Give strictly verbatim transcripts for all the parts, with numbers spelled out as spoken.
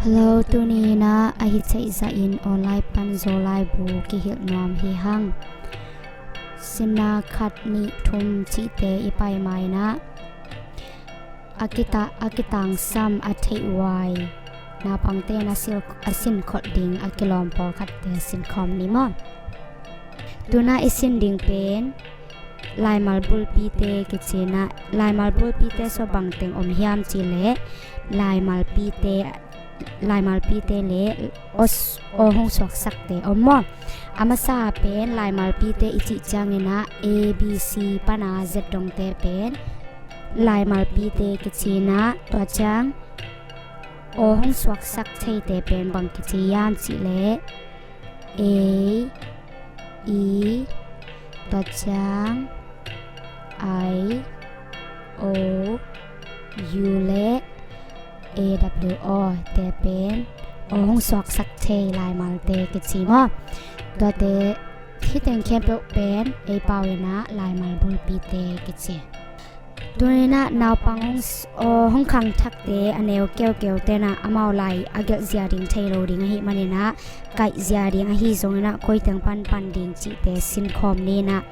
Hello, tuni inah a hi theih zahin online pan Zolai bu kihilh nuam hi hang. Sinna khat nih thum cihte i pai ma inah a kita-, a kitangsam a theihhuai naupangte in a sil-, a sinkholh ding a kilawm pawlkhatte sinkhawm ni maw? Tuna i sin ding pen laimal bulpite kici inah, laimal bulpite sua bangteng om hiam cihleh laimalpite, laimalpite le aw s-, aw hong suaksakte om maw? A masa pen laimalpite i cih ciang inah A B C pana Z dongte pen laimalpite kici inah, tua ciang aw hong suaksak theite pen bang kici hiam cihleh A, E, tua ciang I, O, U le A W O te pen aw hong suaksak thei laimalte kici maw? Tuate, hih teng khempeuh pen ei pau inah laimal bulpite kici. Tuni inah naupang hong s-, aw hong khangthakte a neu keukeu te inah amau lai a gelh zia ding thei lo ding ahih man inah kaih zia ding ahi zong inah koi teng pan pan ding cihte sinkhawm ni inah,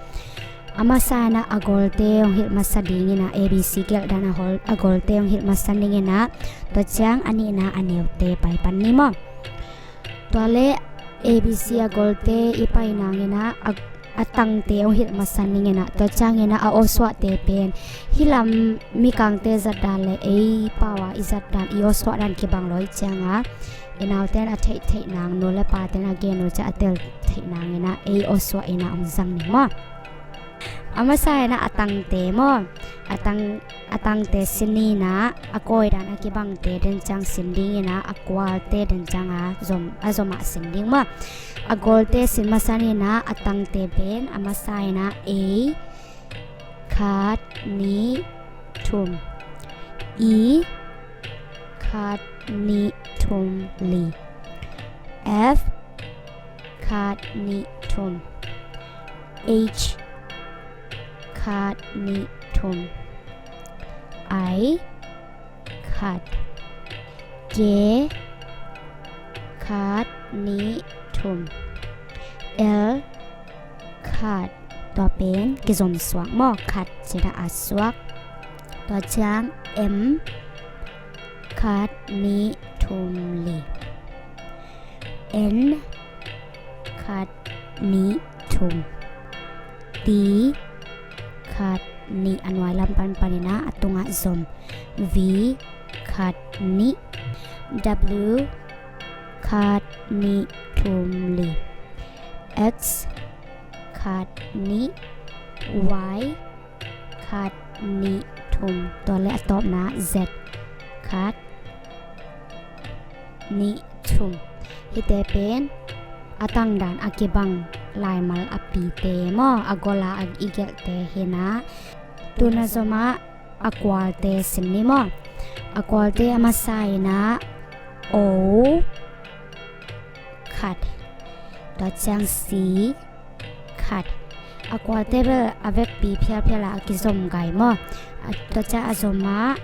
a masa inah a golte hong hilh masa ding inah, A B C gelh dan a hol-, a golte hong hilh masa ning inah, tua ciang a nihna a neute pai pan ni maw? Tua le A B C a golte i pai nang inah a, a tangte hong hilh masa ning inah, tua ciang inah a aw suahte pen hih lam mikangte zat dan le ei pau a i zat dan, i aw suah dan kibang lo ahih ciangah i naute in a theih theih nang, nu le pate in a gen uh ciang a tel theih nang inah ei aw suah inah hong zang ni maw? A masa inah a tangte maw? A tang, a tangte sin ni inah, a kawi dan a kibangte den ciang sin ding inah, a kualte den ciang a zom, a zom ah sin ding maw? A golte sin masa ni inah, a tangte pen a masa inah A khat nih thum, E khat nih thum li, F khat nih thum, H khat nih thum, I khat, J khat nih thum, L khat, tua pen kizom suak maw, khat cih dah a suak. Tua ciang M khat nih thum li, N khat nih thum, T khat nih, a nuai lam pan pan inah a tungah zom, V khat nih, W khat nih thum li, X khat nih, Y khat nih thum, tua le a tawpna Z khat nih thum. Hihte pen a tangdan a kibang laimal a pite maw, a gola a i gelhte hi inah, tuna zomah a kualte sin ni maw? A kualte a masa inah O khat, tua ciang C khat. A kualte bel a vekpi phialphial a kizom gai maw? A, tua ciang a zomah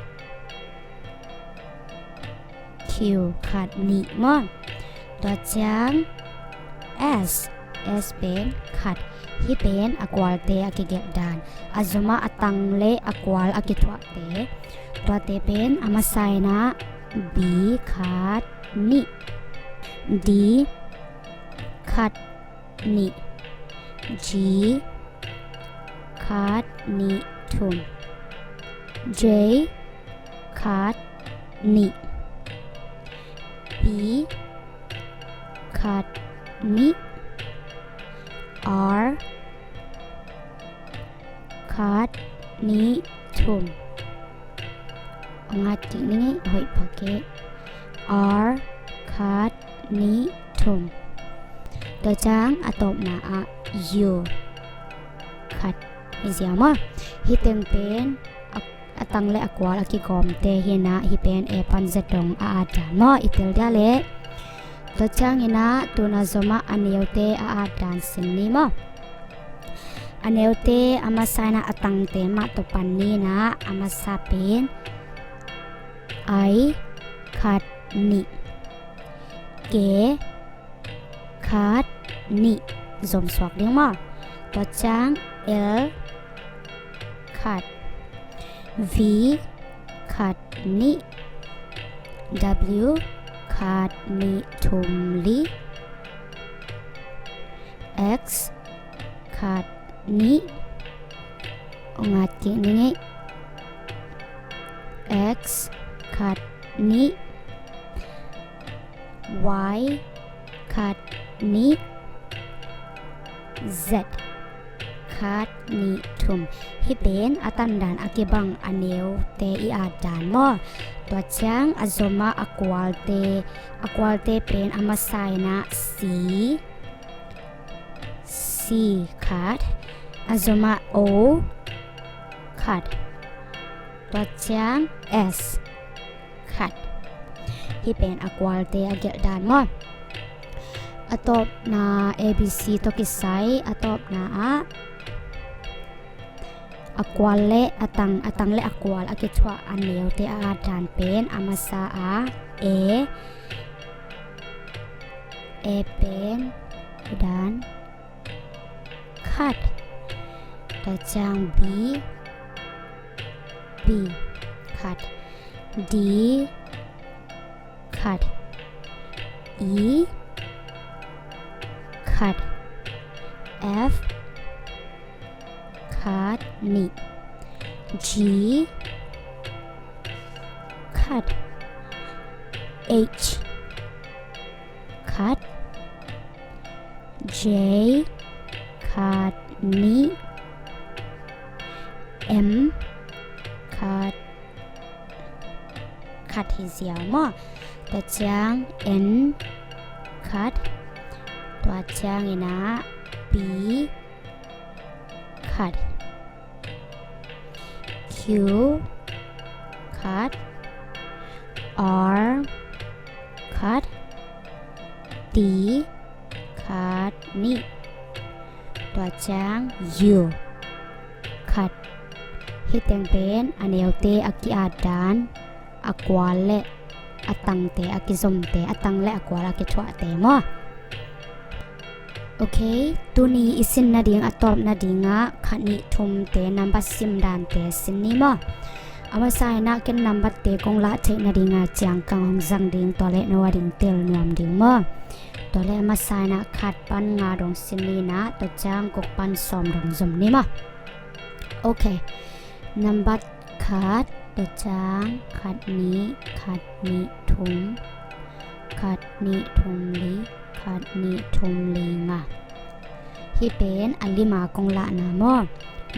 Q khat nih maw? Tua ciang S, S pen khat. Hih pen a kualte a kigelh dan. A zomah a tang le a kual a kithuahte, tuate pen a masa inah B khat nih, D khat nih, G khat nih thum, J khat nih, P khat nih, R khat nih thum. Ngat kik ning ei, hoih phakik. R khat nih thum. Tua ciang a tawpna ah U khat hi ziau maw? Hih teng pen a, a tang le a kual a kigawmte hi inah, hih pen A pan Z dong a at dan maw? I tel dia leh. Tua ciang inah tuna zomah a neute a at dan sin ni maw? A neute a masa inah a tangte mah tawh pan ni inah, a masa pen I khat nih, K khat nih zom suak ding maw. Tua ciang L khat, V khat nih, W khat nih thum li, X khat nih, ngat kik ning ei, X khat nih, Y khat nih, Z khat nih thum. Hih pen a tandan a kibang a neute i at dan maw. Tua ciang a zomah a kualte, a kualte pen a masa in ah C, C khat, a zomah O khat, tua ciang S khat. Hih pen a kualte a gelh dan maw. A tawpna A B C tawh kisai, a tawpna ah a kual le a tang, a tang le a kual a kithuah a neute a at dan pen a masa a A, A pen dan khat, tua ciang B, B khat, D khat, E khat, F khat nih, G khat, H khat, J khat nih, M khat, khat hi ziau maw. Tua ciang N khat, tua ciangin ah P khat, Q khat, R khat, T khat nih, tua ciang U khat. Hih teng pen a neute a ki-at dan, a kual le a tangte, a kizomte, a tang le a kual a kithuahte maw. Ok, tuni i sin nading a tawp nadingah khat nih thumte nambat sim dante sin ni maw. A masa in ah ken nambatte kong lah theih nadingah ciangkang hong zang ding, tua le no a ding tel nuam ding maw. Tua le a masa in ah khat pan nga dong sin ni in ah, tua ciang guk pan sawm dong zom ni maw. Ok, nambat khat, tua ciang khat nih, khat nih thum, khat nih thum li, khat nih thum li nga. Hih pen a lima kong lahna maw.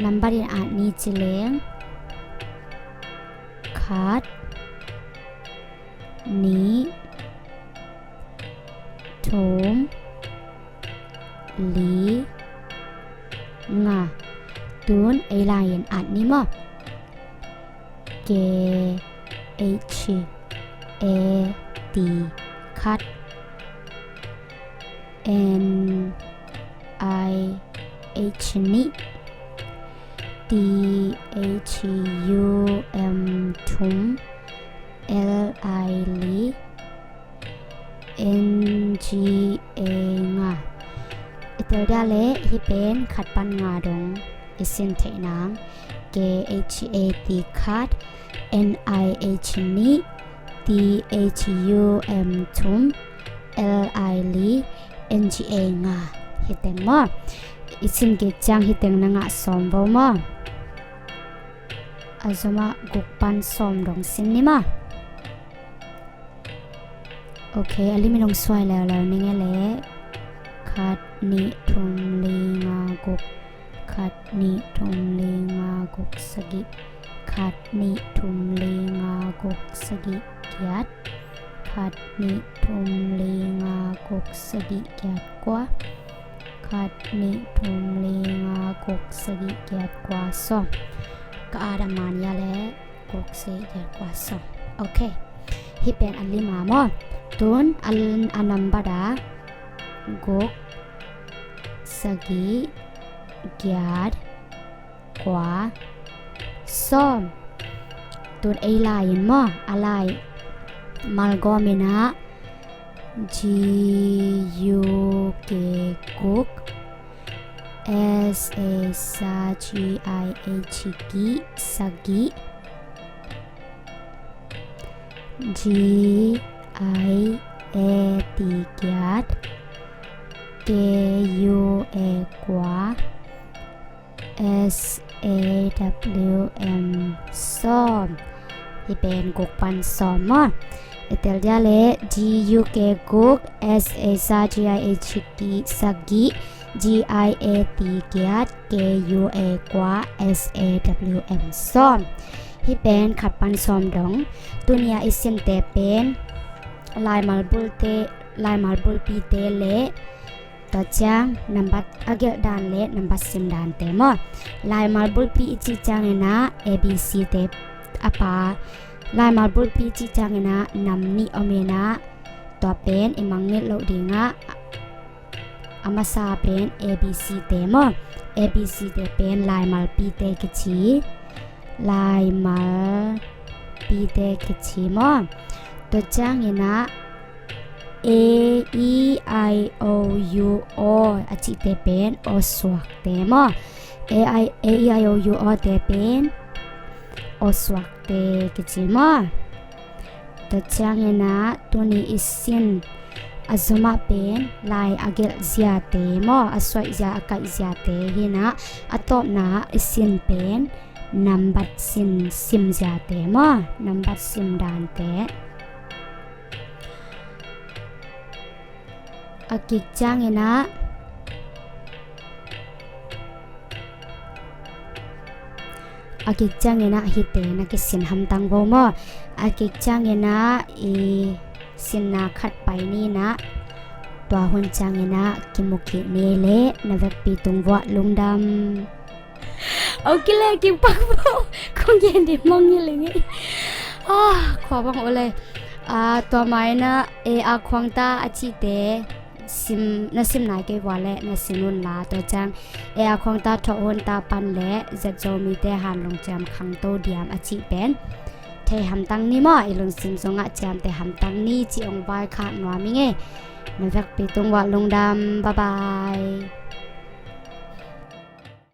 Nambat in at ni ci leng khat, nih, thum, li, nga. Tun ei lai-in at ni maw. K H A T, khat. N I H, nih. T H U M, thum. L I, li. N G A, nga. I tel dia leh hih pen khat pan nga dong i sin theih nang. K H A T, khat. N I H, nih. T H U M, thum. L I, li. N G A, nga. Hih teng maw. I sin kik ciang hih teng na ngah sawm vo maw. A zomah guk pan sawm dong sin ni maw. Ok, a limit hong suai leuleu ning e leh. Khat, nih, thum, li, nga, guk. Khat, nih, thum, li, nga, guk, sagih. Khat, nih, thum, li, nga, guk, sagih, giat. Khat, nih, thum, li, nga, guk, sagih, giat, kua. Khat, nih, thum, li, nga, guk, sagih, giat, kua, sawm. Ka at a man ya leh. Guk, sagih, giat, kua, sawm. Ok. Hih pen a lima maw. Tun a, a nambat a guk, sagih, giat, kua, sawm. Tun ei lai-in maw. A lai malgawm in ah G U K guk, S A sa G I H gih, sagih. G I A T giat, K U A kua, S A W M sawm. Hih pen guk pan sawm maw? I tel dia leh G U K guk, S A sa G I H gih, sagih, G I A T giat, K U A kua, S A W M sawm. Hih pen khat pan sawm dong. Tuni a i sinte pen laimal bulte, laimal bulpite leh tua ciang nambat a gelh dan leh nambat sim dante maw? Laimal bulpi i cih ciangin ah A B C te a pa, laimal bulpi i cih ciangin ah nam nih om in ah, tua pen i mangngilh loh ding ah, a masa pen A B C te maw? A B C te pen laimalpite kici, laimalpite kici maw? Tua ciangin ah A E I O U aw a cihte pen aw suakte maw? A I, A E I O U aw te pen aw suakte kici maw? Tua ciangin ah tuni i sin a zumah pen lai a gelh ziate maw, a suaih zia, a kaih ziate hi in ah, a tawpna i sin pen nambat sin sim ziate maw, nambat sim dante. A kik ciangin ah, a kik ciangin ah hihte na kisin hamtang vo maw? A kik ciangin ah i sinna khat pai ni in ah, tua hun ciangin ah kimu kik ni leh na vekpi tung vuah lungdam. Au kile kipak vo. Kong gen di mong ngiling i. Ah, khua bang ule. Ah, tua mai in ah A A khuangta a cihte sim, na sim nai kei vua leh na sim un la, tua ciang A A khuangta thawh hunta pan leh Zet Zomite hanlung ciam khangto diam a cih pen thei hamtang ni maw? I lungsim zongah ciamteh hamtang ni cih ong vaikhak nuam i ngei. Na vekpi tung vuah lungdam. Bye bye.